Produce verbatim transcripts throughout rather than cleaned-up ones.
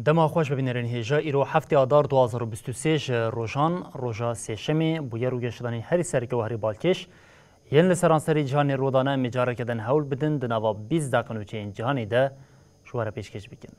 Dema xweş bibînerên hêja, îro heftê Adar du hazar û bîst û sê ji rojan, roja sêşemê, bûyer û geşedanên herî sereke û herî balkêş yên li seranserî cîhanê rûdane, em ê careke din hewl bidin di nava bîst deqe nûçeyên cîhanê de ji we re pêşkêş bikin.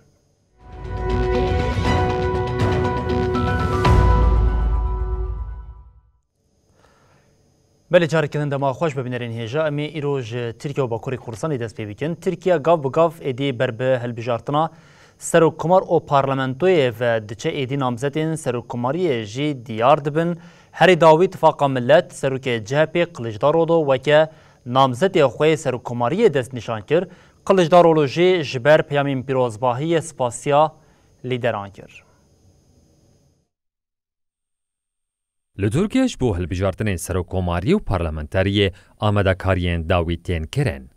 Belê, careke din dema xweş bibînerên hêja. Em ê îro ji Tirkiye û Bakurê Kurdistanê dest pê bikin. Tirkiye gav bi gav êdî ber bi hilbijartina serokkomar û parlamentoyê ve diçe, êdî namzetên serokkomariyê jî diyar dibin. Herî dawî Tifaqa Millet, serokê C H P Kiliçdaroglu weke namzetê xwe yê serokkomariyê destnîşan kir. Kiliçdaroglu jî ji ber peyamên pîrozbahiyê spasiya lîderan kir. Li Tirkiye ji bo hilbijartinên serokkomarî û parlamenteriyê amadekariyên dawî tên kirin.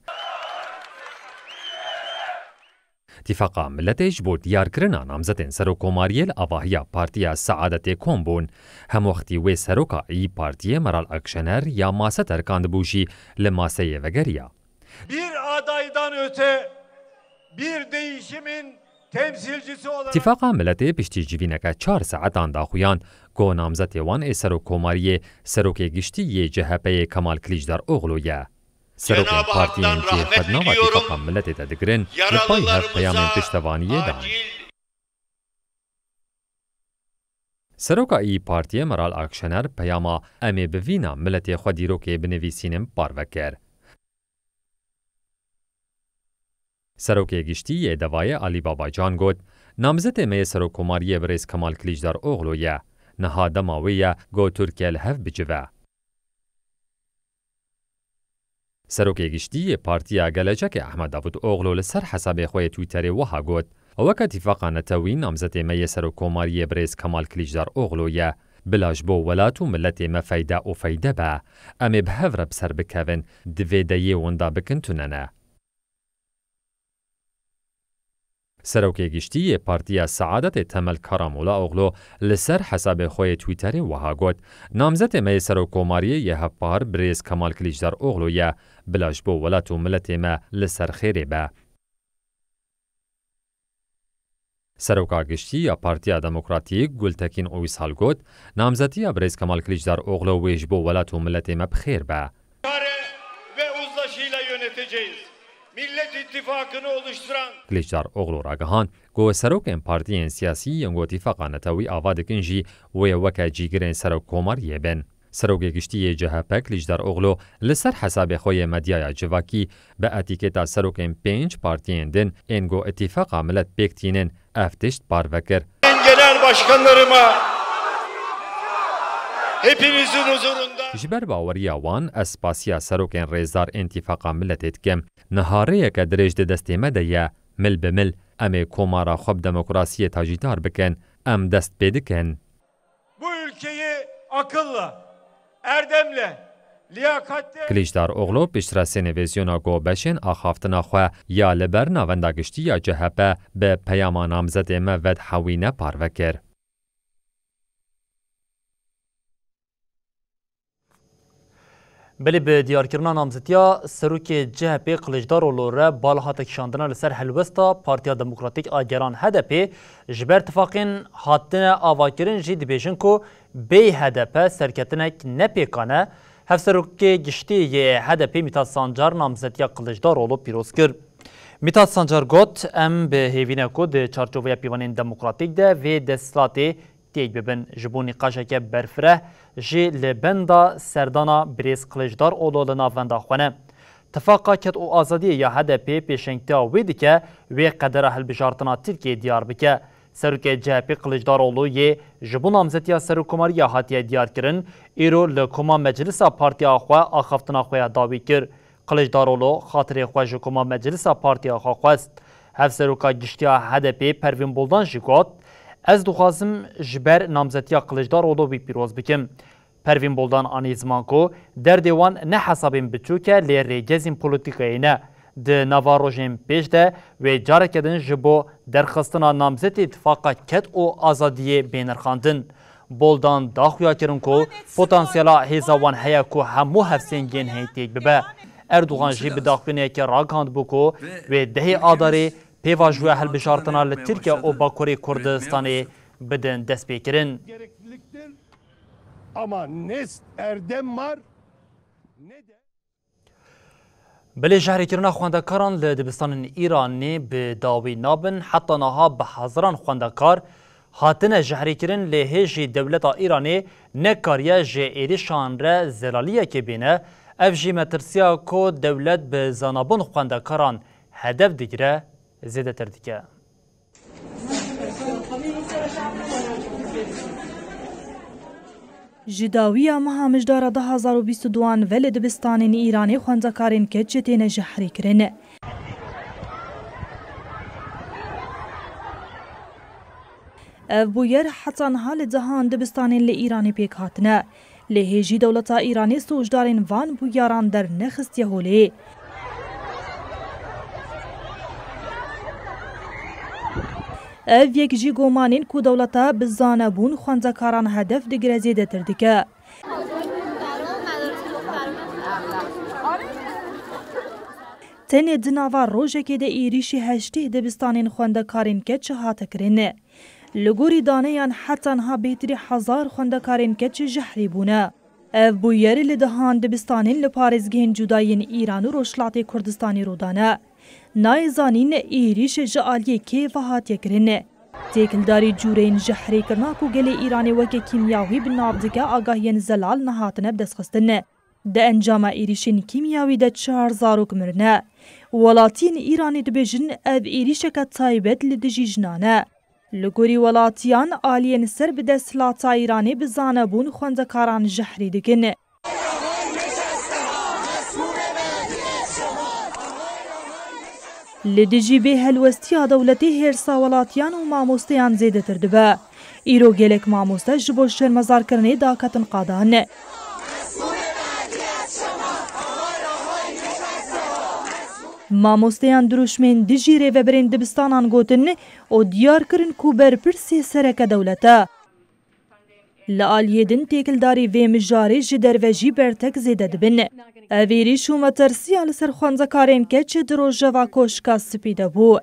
Tifaqa Miletê ji bo diyarkirina namzetên serokkomariyê li avahiya Partiya Saadetê kom bûn. Hemwextî wê seroka Îyî Partiyê Meral Akşener ya mase terkandibû jî li maseyê vegeriya. Bir adaydan öte bir değişimin temsilcisi olarak Tifaqa Miletê piştî civîneke çar saetan daxuyan ku namzetê wan ê serokkomariyê serokê giştî yê C H P'yê Kemal Kiliçdaroglu ye. Serokên Cenab-ı partiyên Hak'tan rahmet diliyorum. Tifaqa Miletê de digirin, li pay hev peyamên piştevaniyê dan. Yaralılarımıza acil Seroka Îyî Partiyê Meral Akşener peyama "Em ê bi vîna miletê xwe dîrokê binivîsînin" parve kir. Serokê Giştî yê Devayê Alî Babacan got, "Namzetê me yê serokkomariyê birêz Kemal Kiliçdaroglu ye. Niha dema wê ye ku Tirkiye li hev bicive." Serokê Giştî yê Partiya Gelecekê Ehmed Davutoglu li ser hesabê xwe yê Twitterê wiha got, "Weke Tifaqa Netewî namzetê me yê serokkomariyê birêz Kemal Kiliçdaroglu ye. Bila ji bo welat û miletê me feyde û feyde be. Em ê bi hev re bi ser bikevin, divê de yê winda bikin tune ne." Serokê Giştî yê Partiya Saadetê Temel Karamollaoglu li ser hesabê xwe yê Twitterê wiha got, "Namzetê me yê serokkomariyê yê hevpar birêz Kemal Kiliçdaroglu ye. Bila ji bo welat û miletê me li ser xêrê be." Seroka Giştî ya Partiya Demokratîk Gultekin Uysal got, "Namzetiya birêz Kemal Kiliçdaroglu wê ji bo welat û miletê me bi xêr be." Ve uzlaşıyla yöneteceğiz. Millet İttifakı'nı oluşturan Kiliçdaroglu ragihand ku serokên partiyên siyasî yên ku Tifaqa Netewî ava dikin jî wê weke cîgirên serokkomariyê bin. Serokê Giştî yê C H P Kiliçdaroglu li ser hesabê xwe yê medyaya civakî bi etîketa serokên pênc partiyên din ên ku Îtîfaqa Milet pêk tînin, ev tişt parve kir. Genel başkanlarıma, hepinizin huzurunda Ji ber baweriya wan, ez spasiya serokên rêzdar ên Tifaqa Miletê dikim. Niha rêyeke dirêj di destê me de ye. Mil bi mil, em ê komara xwe bi demokrasiyê tacîdar bikin. Em dest pê dikin. Bu ülkeyi akılla, erdemle, liyakatle Kiliçdaroglu piştre sênivêziyona ku beşên axaftina xwe ya li ber Navenda Giştî ya C H P bi peyama "Namzetê me vedhewîne" parve kir. Belê, bi diyarkirina namzetiya serokê C H P Kiliçdaroglu re bal hate kişandina li ser helwesta Partiya Demokratîk a Gelan, H D P, ji ber tifaqên hatine avakirin jî dibêjin ku bêyî H D P serketinek ne pêkan e. Hevserokê giştî yê H D P Mîtat Sancar namzetiya Kiliçdaroglu pîroz kir. Mîtat Sancar got, "Em bi hêvî ne ku di çarçoveya pîvanên demokratîk de vê desthilatê têk bibin. Ji bo nîqaşeke berfireh jî li benda serdana birêz Kiliçdaroglu li navenda xwe ne. Tifaqa Ked û Azadiyê ya H D P pêşengtiya wê dike wê qedera hilbijartina Tirkiyê diyar bike." Serokê C H P Kiliçdaroglu yê ji bo namzetiya serokkomariya hatiye diyarkirin, îro li koma meclisa partiya xwe axaftina xwe ya dawî kir. Kiliçdaroglu xatirê xwe ji koma meclisa partiya xwe xwest. Hevseroka giştî ya H D P Pervîn Buldan jî got, Ez dixwazim ji ber namzetiya Kiliçdaroglu wî pîroz bikim. Pervîn Buldan anî ziman ku derdê wan ne hesabên biçûk e, lê rêgezên polîtîkayê ne. Di nava rojên pêş de wê careke din ji bo derxistina namzetê Tifaqa Ked û Azadiyê bê nirxandin. Boldan da xuya kirin ku potansiyela hêza wan heye ku hemû hevsengên heyî têk bibe. Erdogan jî bi daxuyaniyekê ragihandibû ku wê dehê Adarê pêvajoya hilbijartina li Tirkiye û Bakurê Kurdistanê bidin destpêkirin. Ama ne erdem var, ne de Belê, jehrêkirina xwendekaran li dibistanên Îranê bi dawî nabin. Heta niha bi hezaran xwendekar hatine jehrêkirin, lê hê jî dewleta Îranê nekariye ji êrişan re zelaliyekê bîne. Ev jî metirsiya ku dewlet bi zanabûn xwendekaran hedef digire, zêdetir dike. Ji dawiya meha Mijdara du hazar û bîst û duan ve li dibistanên Îranê xwendekarên keç têne jehrêkirin. Ev bûyer heta niha li dehan dibistanên li Îranê pêk hatine. Lê hê jî dewleta Îranê soçdarên van bûyaran dernexistiye holê. Ev yek ji gomanên ku dewleta bi zanebûn xwendekaran hedef digire zêdetir dike. Tenê di nava rojekê de êrîşî heştê dibistanên xwendekarên keç hate kirin. Li gorî daneyan heta niha bêtirî hezar xwendekarên keç jehrî bûne. Ev bûyer li dehan dibistanên li parêzgehên cuda yên Îran û Rojhilatê Kurdistanê rû dane. Nayê zanîn êrîş ji aliyê kê ve hatiye kirin. Têkildarî cûreyên jehrêkirina ku gelê Îranê weke kîmyawî bi nav dike agahiyên zelal nehatine bidestxistin. Di encama êrîşên kîmyawî de çar zarok mirine. Welatiyên Îranê dibêjin ev êrîşeke taybet li dijî jinan e. Li gorî welatiyan, aliyên ser bi desthilata Îranê bi zanebûn xwendekaran jehrî dikin. Li dijî bê helwestiya dewletê hêrsa welatiyan û mamosteyan zêdetir dibe. Îro gelek mamoste ji bo şermezarkirinê daketin qadan. Mamosteyan dirûşmên dijî rêveberên dibistanan gotin û diyar kirin ku berpirsê sereke dewlet e. Li aliyê din têkildarî vê mijarê ji derve jî bertek zêde dibin. Ev êrîş û metirsiya li ser xwendekarên keç di rojeva Koşka Spî de bû.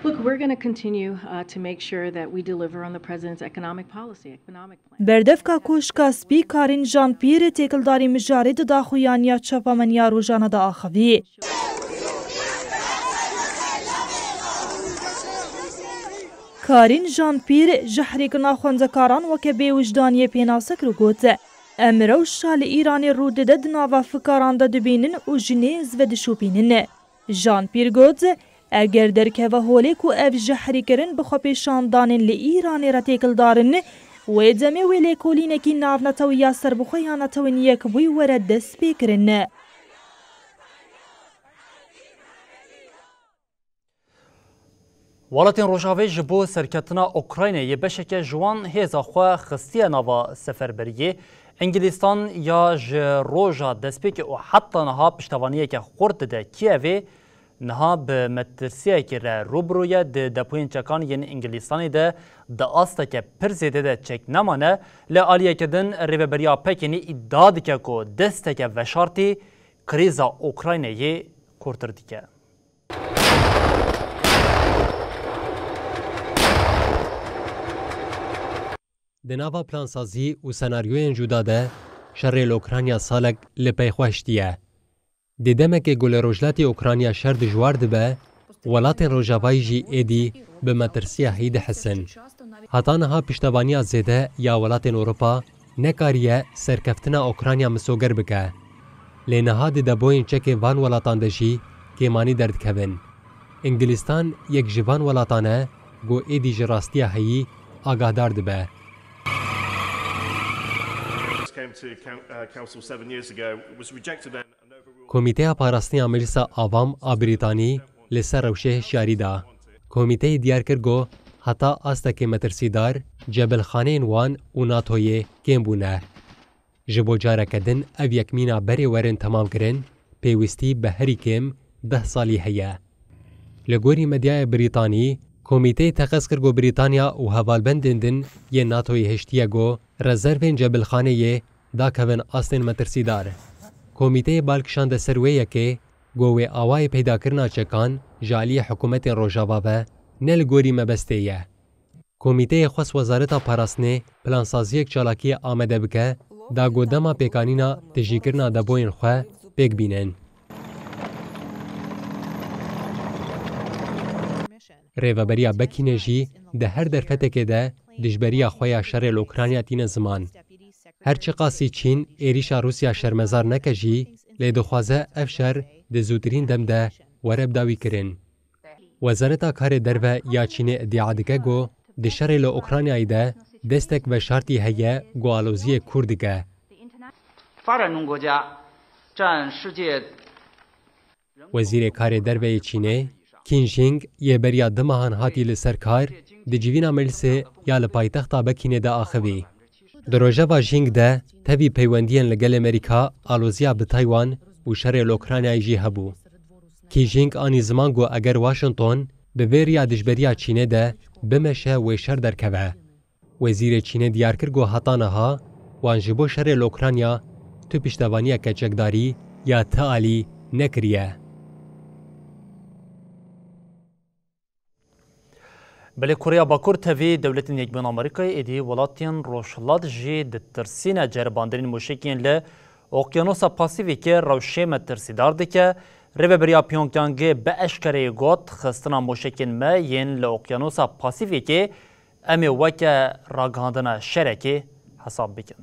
Look, we're gonna continue, uh, to make sure that we deliver on the president's economic policy, economic plan. Berdevka Koşka Spî Karîn Jean-Pierre têkildarî mijarê di daxuyaniya çapemeniya rojane de axivî. Karîn Jean-Pierre jehrêkirina xwendekaran weke bêwijdaniyê pênase kir û got, Em rewşa li Îranê rû dide di nava fikaran de dibînin û ji nêz ve dişopînin. Jean-Pierre got, Eger derkeve holê ku ev jehrîkirin bi xwepêşandanên li Îranê re têkildar in, wê demê wê lêkolînekî navnetewî ya serbixwe ya Netewên Yekbûyî were destpêkirin. Welatên Rojavê ji bo serketina Ukraynayê beşeke ji wan hêza xwe xistiye nava seferberiyê. Îngilîstan ya ji roja destpêkê û heta niha piştevaniyeke xurt dide Kîevê, niha bi metirsiyekê re rû bi rû ye. Di depoyên çekan yên Îngilîstanê de di asteke pir zêde de çek nemane. Li aliyeke din, rêveberiya Pekinî îdia dike ku desteke veşartî krîza Ukraynayê kûrtir dike. Di nava plansazî û senaryoyên cuda de şerê li Ukrayna salek li pey xwe hiştiye. Di demekê ku li rojhilatê Ukrayna şer dijwar dibe, welatên Rojavayî jî êdî bi metirsiya heyî dihisin. Heta niha piştevaniya zêde ya welatên Ewropa nekariye serkeftina Ukrayna misoger bike. Lê niha di deboyên çekên van welatan de jî kêmanî derdikevin. Îngilîstan yek ji van welatan e ku êdî ji rastiya heyî agahdar dibe. Came to coun-, uh, council seven years ago, was rejected then and overruled. Komîteya Parastinê ya Meclisa Avam a Brîtanî li ser rewşê hişyarî da. Komîteyê diyar kir ku heta astekê metirsîdar cebilxaneyên wan û NATOyê kêm bûne. Ji bo careke din ev yekmîna berê werin temamkirin, pêwîstî bi herî kêm deh salî heye. Li gorî medyaya Brîtanî, komîteyê teqez kir ku Brîtanya û hevalbendên din yên NATOyê hiştiye ku rezervên cebilxaneyê dakevin astên metirsîdar. Komîteyê bal kişande ser wê yekê ku wê awayê peydakirina çekan ji aliyê hikûmetên Rojava ve ne li gorî mebestê ye. Komîteyê xwest Wezareta Parastinê plansaziyek çalakiyê amade bike, da ku dema pêkanîna tijîkirina deboyên xwe pêk bînin. Rêveberiya Bekîne jî di her derfetekê de dijberiya xwe ya şerê li Ukrayna tîne ziman. Her çiqasî Çîn êrîşa Rûsya şermezar neke jî, lê dixwaze ev şer di zûtirîn dem de were bidawîkirin. Wezareta Karê Derve ya Çînê îdia dike ku di şerê li Ukraynayê de destek veşartî heye ku aloziyê kûr dike. 发展中国家占世界 Wezîrê Karê Derve yê Çînê, Qin Jing, yê beriya du mehan hatî li ser kar, di civîna meclisê ya li paytexta Bekînê de axivî. Di rojeva Jing de tevî peywendiyên li gel Amerîka, aloziya bi Taywan û şerê li Ukraynayê jî hebû. Qin Jing anî ziman ku eger Washington bi vê riya dijberiya Çînê de bimeşe wê şer derkeve. Wezîrê Çînê diyar kir ku heta niha wan ji bo şerê li Ukrayna tu piştevaniyeke çekdarî ya ti alî nekiriye. Belê Koreya Bakur tevî Dewletên Yekbûyên Amerîkayê êdî welatên Rojhilat jî ditirsîne ceribandinên mûşekên li Oqyanosa Pasîfîkê rewşê metirsîdar dike. Rêveberiya Pyongyangê bi eşkereyê got, xistina mûşekên me yên li Oqyanosa Pasîfîkê em ê weke ragihandina şerekê hesab bikin.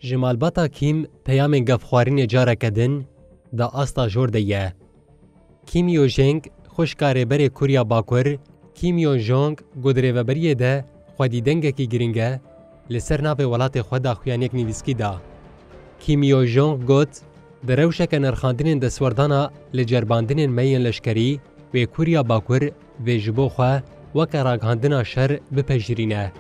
Ji malbata Kim peyamên gefxwarînê careke din di asta jor de ye. Kim Yo Jong, xwişka rêberê Kûriya Bakur, Kim Yo Jong, ku di rêveberiyê de xwedî dengekî giring e, li ser navê welatê xwe daxuyaniyek nivîskî da. Kim Yo Jong got, di rewşeke nirxandinên destwerdana li ceribandinên me yên leşkerî, wê Kûriya Bakur vê ji bo xwe weke ragihandina şer bipejirîne.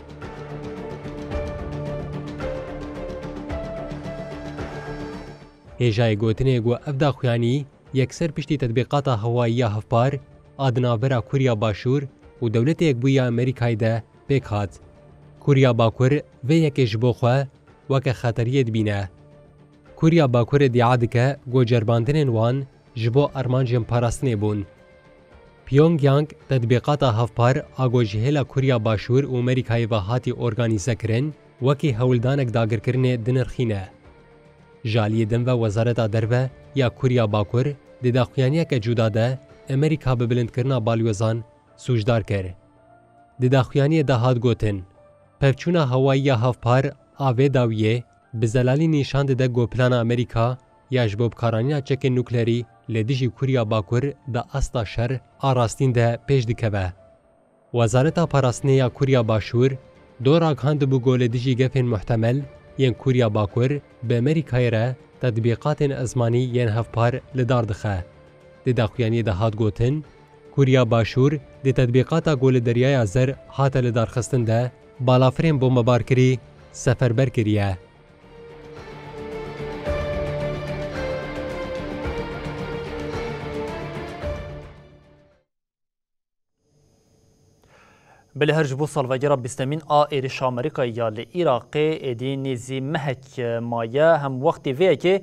Hêjayê gotinê ku ev daxuyanî yekser piştî tetbîqata hewayî ya hevpar a di navbera Kûriya Başûr û Dewletê Yekbûyî ya Amerîkayê de pêk hat. Kûriya Bakur vê yekê ji bo xwe weke xeteriyê dibîne. Kûriya Bakur îdia dike ku ceribandinên wan ji bo armancên parastinê bûn. Pyongyang tetbîqata hevpar a ku ji hêla Kûriya Başûr û Amerîkayê ve hatî organîzekirin, wekî hewldanek dagirkirinê dinirxîne. Ji aliyê din ve Wezareta Derve ya Kûriya Bakur di daxuyaniyeke cuda de Amerîka bi bilindkirina balyozan sûcdar kir. Di daxuyaniyê de hat gotin, pevçûna hewayî ya hevpar a vê dawiyê bi zelalî nîşan dide ku plana Amerîka ya ji bo bikaranîna çekên nuklerî li dijî Kûriya Bakur di asta şer a rastîn de pêş dikeve. Wezareta Parastinê ya Kûriya Başûr do ragihandibû ku li dijî gefên muhtemel yên Kûriya Bakur bi Amerîkayê re tetbîqatên ezmanî yên hevpar li dar dixe. Di daxuyaniyê de hat gotin, Kûriya Başûr di tetbîqata ku li Deryaya Zer hate lidarxistin de balafirên bombebarkirî seferber kiriye. Belê her ji bo salvegera bîstemîn a êrişa Amerîkayê ya li Iraqê êdî nêzî mehek maye. Hem wextê vê yekê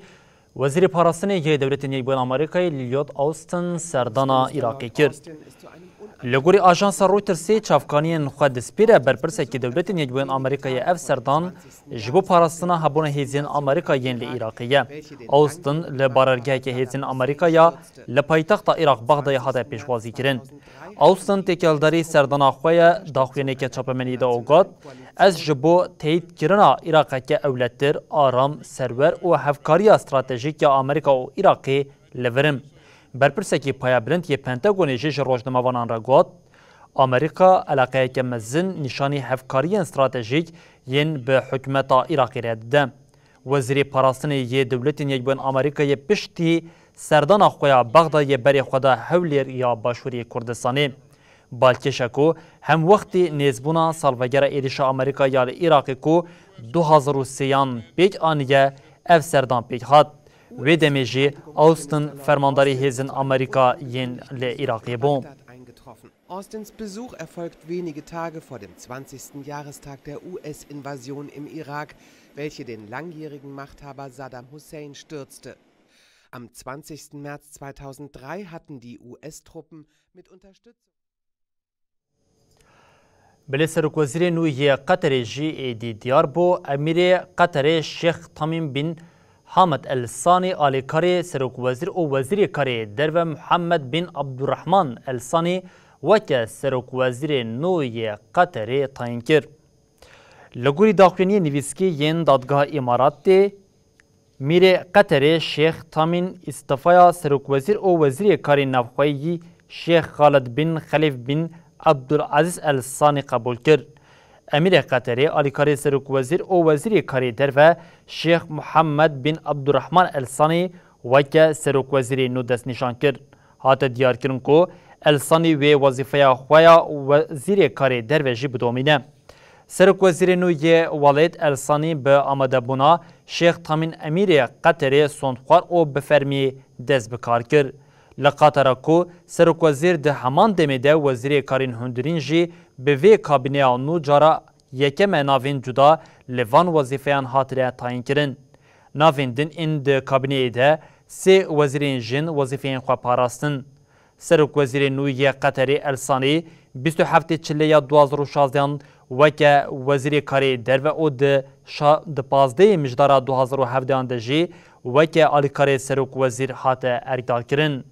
Wezîrê Parastinê yê Dewletên Yekbûyên Amerîkayê Lloyd Austin serdana Iraqê kir. Li gorî ajansa Reutersê çavkaniyên xwe dispêre berpirsekî Dewletên Yekbûyên Amerîkayê ev serdan ji bo parastina hebûna hêzên Amerîka yên li Iraqê ye. Austin li barergeheke hêzên Amerîka ya li paytexta Iraq Bexdayê hate pêşwazîkirin. Austin têkeldarî serdana xwe ye, daxuyaniyeke çapemeniyê de û got, ez ji bo teyîdkirina Iraqeke ewletir, aram, serwer û hevkariya stratejîk ya Amerîka û Iraqê li vir im. Berpirsekî payebilind yê Pentagonê jî ji rojnamevanan re got, Amerîka eleqeyeke mezin nîşanî hevkariyên stratejîk yên bi hikûmeta Iraqê re dide. Wezîrê Parastinê yê Dewletên Yekbûyên Amerîkayê piştî serdana xwe ya Bexdayê berê xwe da Hewlêr ya Başûrê Kurdistanê. Balkêş e ku hemwextî nêzbûna salvegera êrîşa Amerîka ya li Iraqê ku du hazar û sêyan pêk aniye, ev serdan pêk hat. Wê demê jî Austin fermandarê hêzên Amerîka yên li Iraqê bû. Austins Besuch erfolgt wenige Tage vor dem zwanzigsten Jahrestag der U S-Invasion im Irak, welche den langjährigen Machthaber Saddam Hussein stürzte. Am zwanzigsten März zweitausenddrei hatten die U S-Truppen mit Unterstützung Belê serokwezîrê nû yê Qeterê jî êdî diyar bû. Emîrê Qeterê Şêx Tamîm bin Hamed El Sanî, alîkarê serokwezîr û wezîrê karê derve Muhammed bin Abdurrahman El Sanî weke serokwezîrê nû yê Qeterê tayîn kir. Li gorî daxuyaniyên nivîskî yên dadgeha Îmaratê, Mîrê Qeterê Şêx Tamîn îstîfaya serokwezîr û wezîrê karê navxweyî Şêx Xalid bin Xelîf bin Abdulazîz El Sanî qebûl kir. Emîrê Qeterê alîkarê serokwezîr û wezîrê karê derve Şêx Muhammed bin Abdurrahman El Sanî weke serokwezîrê nû destnîşan kir. Hate diyarkirin ku El Sanî wê wezîfeya xwe ya wezîrê karê derve jî bidomîne. Serokwezîrê nû yê welêt El Sanî bi amadebûna Şêx Tamîn Emîrê Qeterê sondxwar û bi fermî dest bi kar kir. Li Qetera ku serokwezîr di heman demê de wezîrê karên hundirîn jî bi vê kabîneya nû cara yekem e navên cuda li van wezîfeyan hatine tayînkirin. Navên din ên di kabîneyê de sê wezîrên jin wezîfeyên xwe parastin. Serokwezîrê nû yê Qeterê El Sanî bîst û heftê Çilê ya du hazar û şazdehan weke wezîrê karê derve û di şa-, di pazdehê Mijdara du hazar û hevdehan de jî weke alîkarê serokwezîr hate erkdarkirin.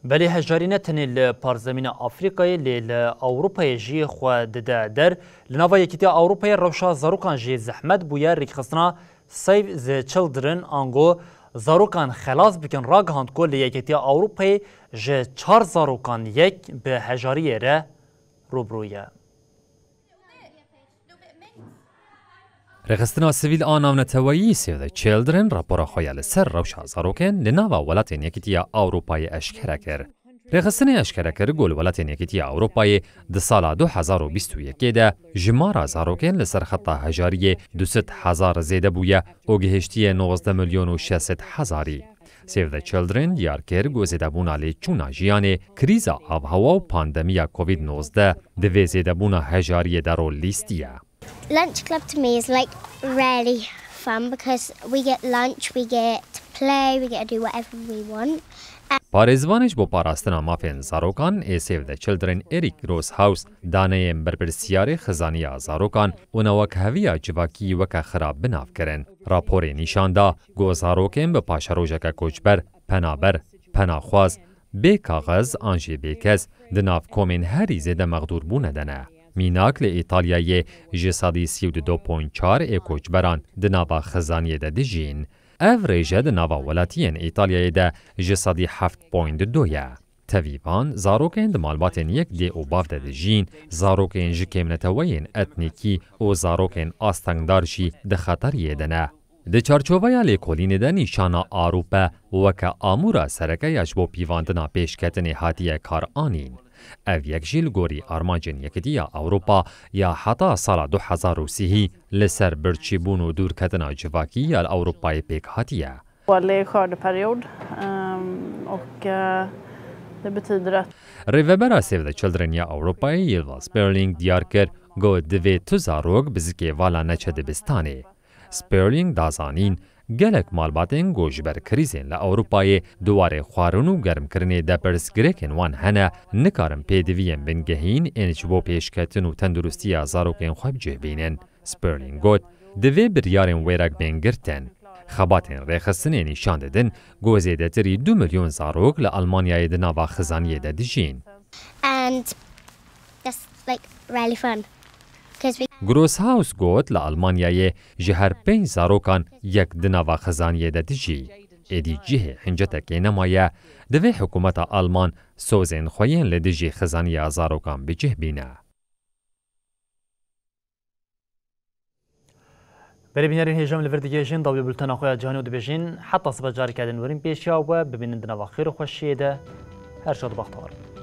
Belê hejarî ne tenê li parzemîna Afrîkayê, lê li Ewropayê jî xwe dide der. Li nava Yekîtiya Ewropayê rewşa zarokan jî zehmet bûye. Rêkxistina Save the Children, ango Zarokan Xelas Bikin, ragihand ku li Yekîtiya Ewropayê ji çar zarokan yek bi hejariyê re rûbirû ye. Rêxistina sivîl a navneteweyî Save the Children rapora xwe ya li ser rewşa zarokên li nava welatên Yekîtiya Ewropayê eşkere kir. Rêxistinê eşkere kir ku li welatên Yekîtiya Ewropayê di sala du hezar û bîst û yekê de jimara zarokên li ser xeta hejariyê du sed hezar zêde bûye û gihiştiye nozdeh milyon û şeş sed hezarî. Save the Children diyar kir ku zêdebûna lêçûna jiyanê, krîza avhewa û pandemiya Covid nozdeh di vê zêdebûna hejariyê de rol lîstiye. Lunch club to me is, like, really fun because we get lunch, we get to play, we get to do whatever we want. Parêzvanê ji bo parastina mafên zarokan ê Save the Children Eric Grosshaus daneyên berpirsyarê xizaniya zarokan û newekheviya civakî weke xirab bi nav kirin. Raporê nîşan da ku zarokên bi paşerojeke koçber, penaber, penaxwaz, bê kaxiz an jî bêkes di nav komên herî zêde mexdûrbûne de ne. Mînak li Îtalyayê ji sedî sî û du ponî çar ê koçberan di nava xizaniyê de dijîn. Ev rêje di nava welatiyên Îtalyayê de ji sedî heft ponî du ye. Tevî van, zarokên di malbatên yek dê û bav de dijîn, zarokên ji kêmneteweyên etnîkî û zarokên astengdar jî di xeteriyê de ne. Di çarçoveya lêkolînê de nîşana Arupe weke amûra sereke ya ji bo pîvandina pêşketinê hatiye kar anîn. Ev yek jî li gorî armancên Yekîtiya Ewropa ya heta sala du hezar û sî li ser birçîbûn û dûrketina civakî ya li Ewropayê pêk hatiye. Årlig skördeperiod, ehm, och, eh, det betyder att Rêvebera Save the Children ya Ewropayê Ylva Sperling diyar kir, got, divê tu zarok bi zikê vala neçe dibistanê. Sperling da zanîn, gelek malbatên ku ji ber krîzên li Ewropayê di warê xwarin û germkirinê de pirsgirêkên wan hene, nikarin pêdiviyên bingehîn ên ji bo pêşketin û tenduristiya zarokên xwe bi cih bînin. Sperling got, divê biryarên wêrek bên girtin. Xebatên rêxistinê nîşan didin ku zêdetirî du milyon zarok li Almanyayê di nava xizaniyê de dijîn. And that's, like, really fun. 'Cause we Grosshaus got, li Almanyayê ji her pênc zarokan yek di nava xizaniyê de dijî. êdî cihê hincetekê nemaye, divê hikûmeta Alman sozên xwe yên li dijî xizaniya zarokan bi cih bîne. Berê bînerên hêja em li vir digihêjin dawî bultena xwe ya cîhanê û dibêjin, heta sibe careke din werîn pêşiya we, bimînin di nava xêr û xweşiyê de. Her şad û bextewar bin.